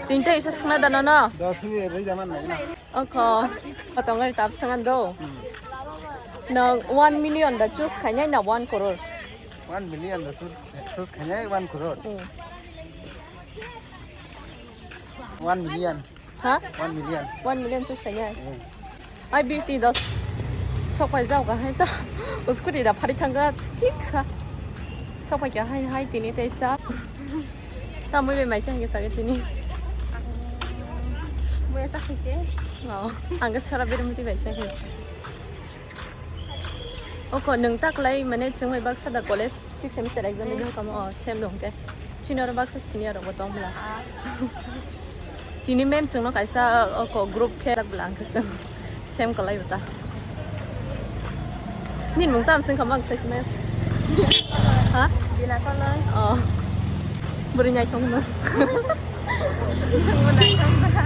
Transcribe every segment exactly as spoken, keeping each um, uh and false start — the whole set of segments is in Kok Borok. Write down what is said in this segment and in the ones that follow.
Tini tei isa swngna da nono? Dos minute rwi jaman nai na. Oko, kotongari tap swngan do. Nang one million da choose khainai na one crore? One million da choose, choose khainai one crore. Hmm. One million. Ha? One million. One million choose khainai. Hmm. Ai beauty da sok pai jao ka hai to. Scooty da phari thangka thik sa. Sok pai ka hai hai tini tei sa. Ta mui bai mai chang ke sa ke tini. Mui sa khai se. Oh, ang ke sara bir muti bai chang ke. Oko nwng ta kwlai mane chwng bai baksa da college six semester exam ni Ah. Nung kamo, oh, same dong ke. Chini oro baksa senior rok bo tong bwla. Ah. Tini ma'am chwngno kaisa, oko group khe jak bwla ang khe chwng same kwlai bwta. Nini mung tam swng kha mang sai se ma'am? Ha? Bina Koloi. Oh. Bwrwi naithok no. Nangbo naithok da.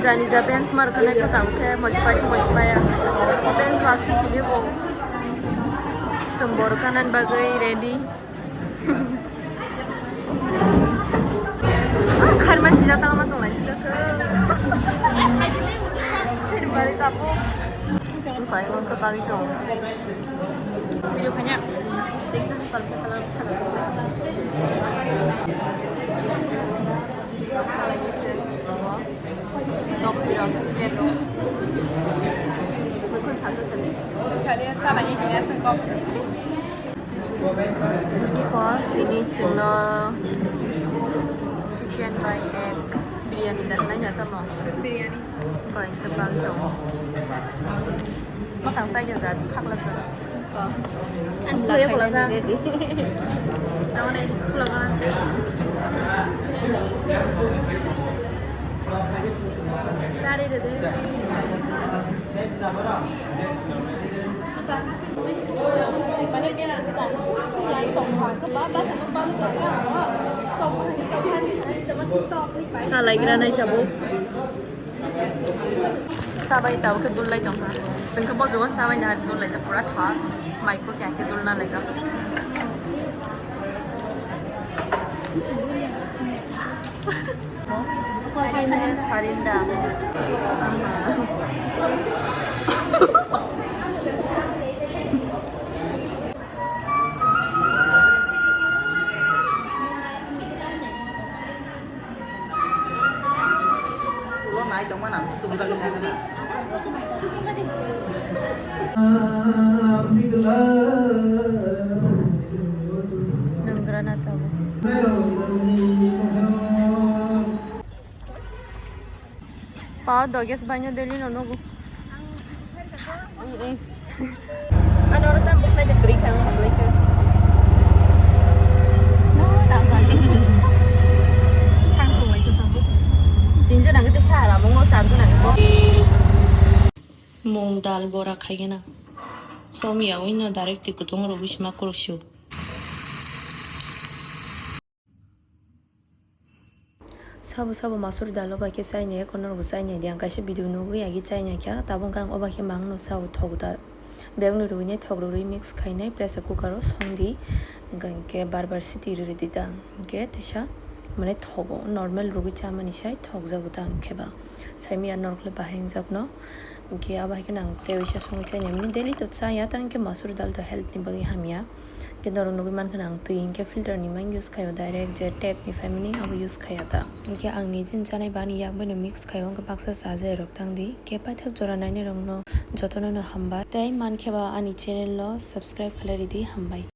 Jani ja benchmark khe naikhe tamo khe mochwpai khe mochwpaiya. Benchmark khe kilibo. Chwng borok kanani bagwi ready. Ah, kharma sijak tangma tonglai sijak khe. Sini bari tapo. Bhai, wngkha bagwi tong. Video khanya. Thanks for subscribe, salam, salam. Salai ni se. Dok tirok, chicken rok. Bukhun salsa sani. Sari salai ni kini aswng kok. Iko tini chwngno chicken bai egg biryani da hwnwi ya tamo? Biryani. Iko hwnkhe bagwi tongo. Mwkhang sai khe jat khaklak jora. Ang khulaya khulasa. Tamani khulak na. Chari de de. Salaigra nai tabuk. Sabai tabuk khe dul lai tongkha. Chwng khe bojogo sabai nahar dul laijak pura thas. Mai ko kya khe dul na laijak. Sarinda. Ulo nai tongma nang, tung jagwi thangna. Nung gra na tabuk. Pa, Doges baino daily no nogo. Ang ang. Ano oro tam buklai de kri khang buklai khe. No, tam tam. Khang buklai khe tam. Tinjo nang te sara mo ngo sarjo nang ko. Mung dal bora khaigena. Somya wino direct ti kutung ro bisma kurushu. Sabo sabo masur dalo bai khe chainai, kono rwbo chainai di. Ang kaisa video nugwi agi chainai kha, tabuk ang oba khe mangno sao thok da. Bebakno rwinai thok rwgwi mix khainai pressure cooker o song di. Hwnkhe bar bar siti rwrwi di da. Hwnkhe teisa mane thogo, normal rwgwi chamani sai thokjago da hwnkhe ba. Saimanya norok le bahai wngjakno. Hwnkhe abo hai kheno ang tei waisa songwi chainai mani daily to chaya, tang khe masur dal to health ni bagwi hamya. Hwnkhe norok nugwi mankha ang twi hwnkhe filter ni mang use khaio, direct je tap ni phaimani abo use khaya ta. Hwnkhe ang nijini chanai bani yak baino mix khaio, hwnkhe baksa chajairok tang di. Hwnkhe paithak jora nainai rokno jotono no hambai. Tei mankhe ba ani channel no subscribe khlai ridi, hambai.